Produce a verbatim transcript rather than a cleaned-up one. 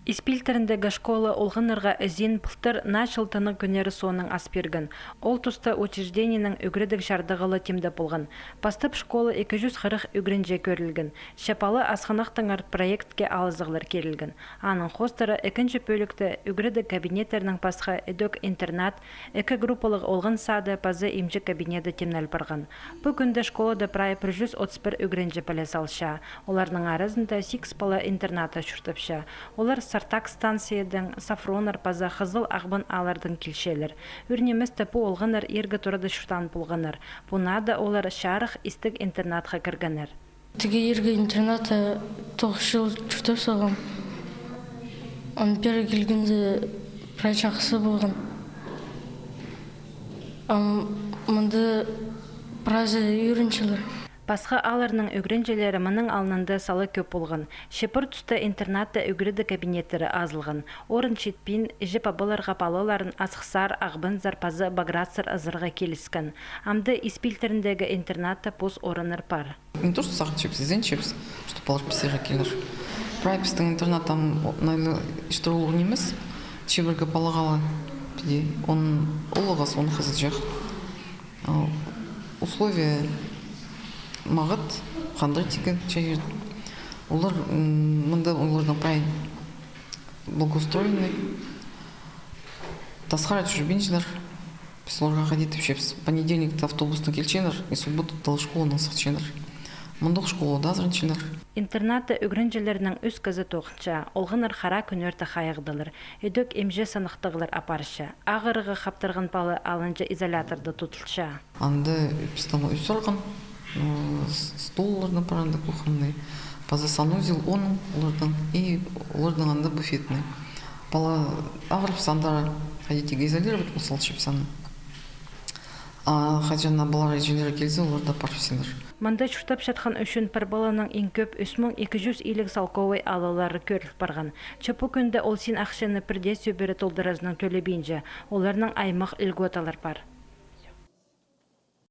Ис пилтіріндегі школа олғаннарға ізен пылтыр наа чыл тынағ кӱннері соонаң ас пирген. Ол туста учреждениенің ӱгредіг чардығы ла тимде полған. Пастап школа ікі чӱс хырых ӱгренҷі кӧрілген. Че пала асхынахтаңар проектке алызығлар кирілген. Аның хоостыра ікінҷі пӧлікте ӱгредіг кабинеттерінең пасха ідӧк интернат, ікі группалығ олған сады паза имҷі кабинеті тимнел парған. Пу кӱнде школада прай пір чӱс отыс пір ӱгренҷі піліс алча. Оларның аразында сигіс пала интернатта чуртапча. Олар Сартак станциядың, Софроннар паза Хызыл Ағбан ааллардаң килчелер. Ӱр ниместе пу олғаннар иргі турада чуртаан полғаннар. Пу наада олар чарых истіг интернатха кіргеннер. Тігі иргі интернатта тоғыс чыл чуртап салғам. Ам пеер килгенде прай чахсы полған. Ам мында прайзы ӱгренчелер. Пасха аалларның ӱгренҷілері мының алнында сала кӧп полған. Че пір туста интернатта ӱгредіг кабинеттері азылған. Орын читпин, іҷе-пабаларға палаларын Асхыссар, Ағбанзар паза Багратсар азарға киліскен. Амды Ис пилтіріндегі интернатта пос орыннар пар. Не то что сағынчабыс, ізенчебіс, что палалар пістерге килер. Прай пістің интернат ам, о, найлы история нимес, чибіргі палаға ла піди, он улуғ ас, он хызылҷах. А условия мағат, хандыр тиген чайыр. Олар, м, мында оларның прай благоустроенный. Тасхара чӧрбинчелер. Піс оларға хайди тіпчебіс. Понедельникте автобустаң килчеңнер, и субботада ла школанаң сыхчаңнар. Мындағ школада азыранчаңнар. Интернатта ӱгренҷілернің ӱс кізі тоғынча, олғаннар хараа кӱннерде хайығдылар. Ідӧк имҷі санахтығлар апарча. Ағырығға хаптырған пала алынҷа изоляторда тудылча. Анда пістің ӱс орган, м, с-, столларның пар анда кухонный, паза санузел, он оларның, и оларның анда буфетный. Пала ағырып, санда хайди тігі изолировать пол салчабыс аны. А хаҷан палалар іҷелері килзе, олар даа парыбысчаңнар. Мында чуртапчатхан ӱчӱн пір паланың иң кӧп ӱс муң ікі чӱс илиг салковай алылары кӧріл парған. Че пу кӱнде ол син ахчаны пір дее сӧбіре толдыразынаң тӧлебинче, оларның аймах льготалар пар.